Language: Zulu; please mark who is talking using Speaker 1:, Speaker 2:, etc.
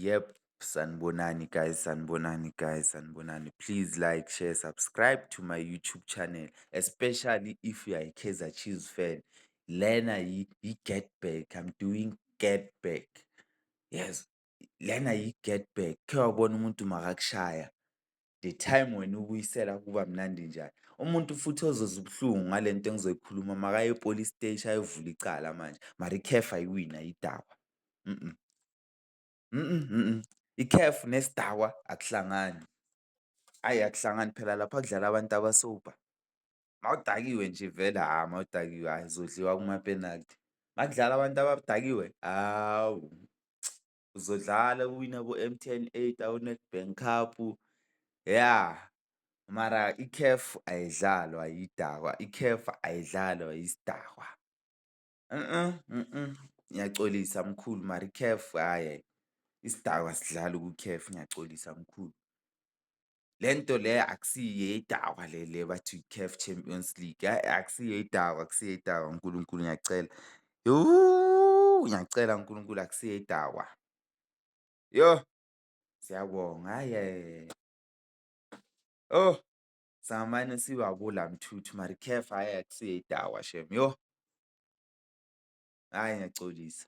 Speaker 1: Yep, sanibonani guys, sanibonani guys, sanibonani. Please like, share, subscribe to my YouTube channel, especially if you are a Kaizer Chiefs fan. Lena yi-get back, I'm doing get back. Yes, lena yi-get back. Khe wabona umuntu makakushaya, the time wena ubuyisela kuba mnandi njani. Umuntu futhi ozozwa ubuhlungu ngale nto engizoyikhuluma makaye e-police station ayovula icala manje, mara i-CAF ayiwini ayidakwa. I-CAF nesidakwa akuhlangani. Hhayi, akuhlangani phela lapha kudlala abantu abasobha. Mawudakiwe nje vele hha, mawudakiwe hhayi uzodliwa kuma-penalty. Makudlala abantu abadakiwe, hawu, uzodlala uwine abo-M_T_N 8, abo-Nedbank Cup, ya. Mara i-CAF ayidlalwa yidakwa, i-CAF ayidlalwa yisidakwa. Ngiyaxolisa mkhulu mara i-CAF hhayi, isidakwa asidlali ku-CAF ngiyaxolisa mkhulu. Le nto le akusiyo eyedakwa le le bathi i-CAF Champions League, hhayi akusiyo eyedakwa, akusiyo eyedakwa Nkulunkulu ngiyacela. Ngiyacela Nkulunkulu akusiyo eyedakwa. Yoh, siyabonga hhayi oh, singamane sibe abolamthuthu mara i-CAF hhayi akusiyo eyedakwa shame yoh. Hhayi ngiyaxolisa.